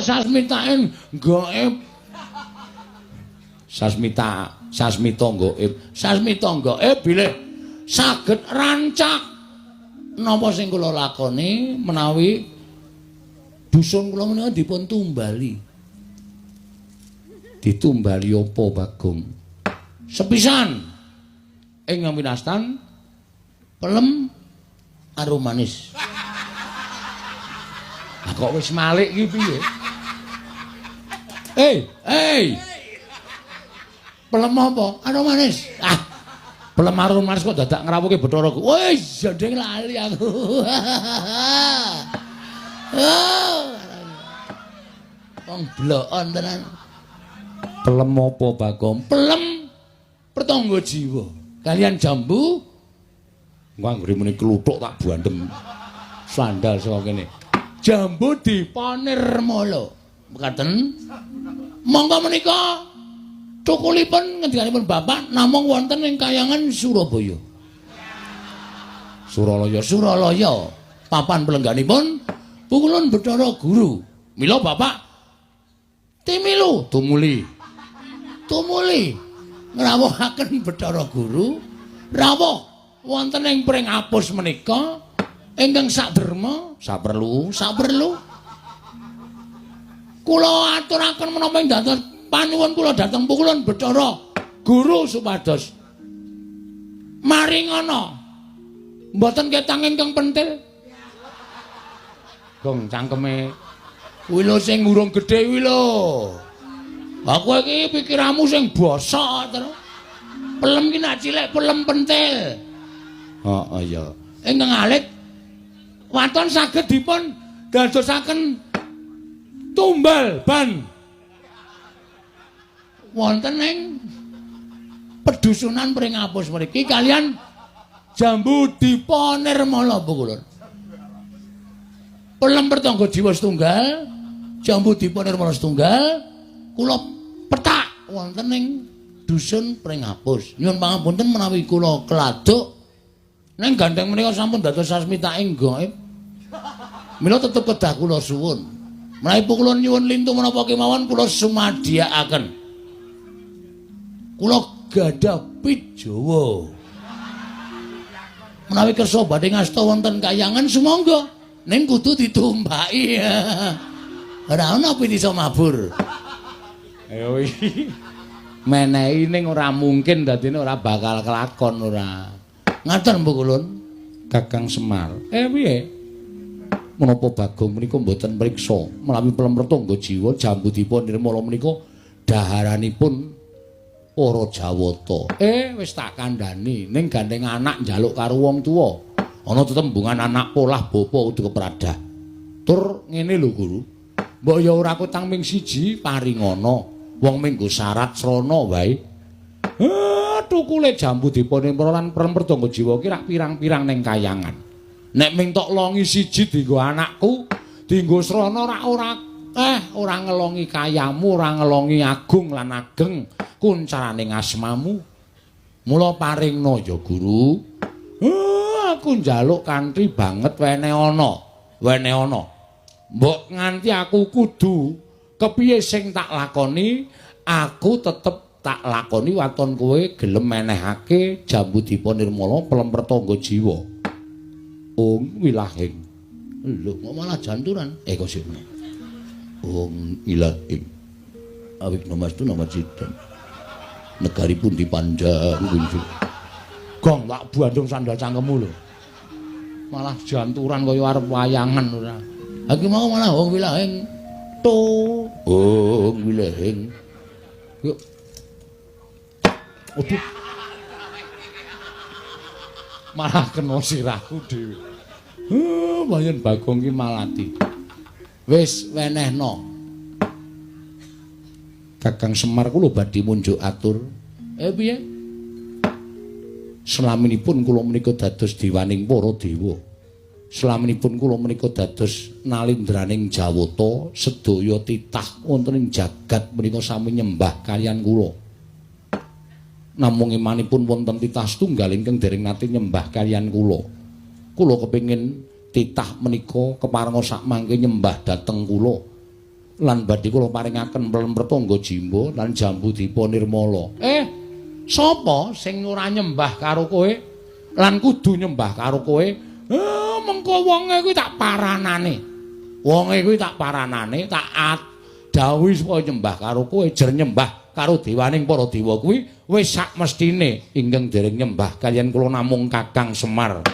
sasmitaen gaib. Sasmita, sasmita gaib. Sasmita gaib bilih saged rancak napa sing kula lakoni menawi dusun kula menika dipun tumbali. Ditumbali apa, Bagong? Sepisan ing winastan pelem arum manis. Lah kok wis malik iki piye? Hei, hei. Pelem apa? Arum manis. Ah. Pelem arum manis kok dadak ngrawuhke Bathara. Wis, jandeng lali aku. Oh. Wong blokon tenan. Pelem apa, Bagong? Pelem pertangga jiwa. Kalian jambu anggere muni kluthuk tak bandem sandal saka kene. Jambu dipanirmala. Mekaten. Monggo menika cukulipun ngendikanipun Bapak namung wonten ing kayangan Surabaya. Suralaya, Suralaya. Papan pelengganipun Pukulun Bathara Guru. Mila Bapak timilu tumuli. Tumuli ngrawuhaken Bathara Guru rawuh wonten ing pring apus menika ingkang saderma saperlu saperlu kula aturaken menapa ing dados panuwun kula dhateng Pukulun Bathara Guru supados maringana mboten ketang ingkang pentil. Gong cangkeme kuwi lho sing urung gedhe kuwi lho. Aku iki pikiranmu sing bosok terus. Pelem ki nak cilik pelem pentil. Heeh iya. Ingkang alit waton saged dipun dadosaken tumbal ban wonten ing pedusunan Pringapus mriki kalian jambu dipa nirmala Pukulun. Pelem pertangga jiwa setunggal, jambu dipa nirmala setunggal, kula petak wonten ing dusun Pringapus. Nyuwun pangapunten menawi kula keladuk ning gandeng menika sampun dados sasmitaing gaib. Mila tetep kedah kula suwun. Menawi kula nyuwun lintu menapa kemawon kula sumadiyakaken. Kula gadah pit Jawa. Menawi kersa badhe ngasta wonten kayangan sumangga, ning kudu ditumpaki. Ora ana pit iso mabur. Ayo iki. Menehi ning ora mungkin dadine ora bakal kelakon ora. Ngaten Mbok Kulun. Kakang Semar. Piye? Menapa Bagong menika mboten mriksa menawi pelem retangga jiwa jambu dipa nirmala menika daharanipun para Jawata. Wis tak kandhani ning gandeng anak njaluk karo wong tuwa. Ana tetembungan anak polah bapa kudu kepradah. Tur ngene lho Guru. Mbok ya ora kutang ming siji paringana. Wong minggu syarat srana wae. Tukule jambu dipa nirmala lan pelem retangga jiwa ki rak pirang-pirang ning kayangan. Nek ming tok longi siji dienggo anakku, dienggo srana rak ora ora ngelongi kayamu, ora ngelongi agung lan ageng kuncaraning asmamu. Mula paringna ya Guru. Aku njaluk kanthi banget wene ana, wene ana. Mbok nganti aku kudu kepiye sing tak lakoni, aku tetep tak lakoni waton kowe gelem menehake jambu dipa nirmala pelem pertangga jiwa. Ung wilahing. Lho, kok malah janturan? Kok sik. Ung ilahing. Awik namastu namacidan. Negaripun dipanjang kunjung. Gong tak bandung sandal cangkemmu lho. Malah janturan kaya arep wayangan ora. Iki mau malah ung wilahing. To, ung wilahing. Yuk. Aduh. Malah kena sirahku dhewe. Wayan Bagong ki malati. Wis wenehno. Kakang Semar kula badhe munjuk atur. Piye? Selaminipun kula menika dados dewaning para dewa. Selaminipun kula menika dados nalindraning Jawata, sedaya titah wonten ing jagat menika sami nyembah kaliyan kula. Namung imanipun wonten titah setunggal ingkang dereng nate nyembah kaliyan kula. Kula kepengin titah menika keparenga sak mangke nyembah dhateng kula. Lan badhe kula paringaken Mrtangga Jimba lan Jambu Dipa Nirmala. Sapa sing ora nyembah karo kowe lan kudu nyembah karo kowe? Mengko wonge kuwi tak paranane. Wonge kuwi tak paranane, tak dawuhi supaya nyembah karo kowe, jer nyembah karo dewaning para dewa kuwi wis sak mestine ingkang dereng nyembah kaliyan kula namung Kakang Semar.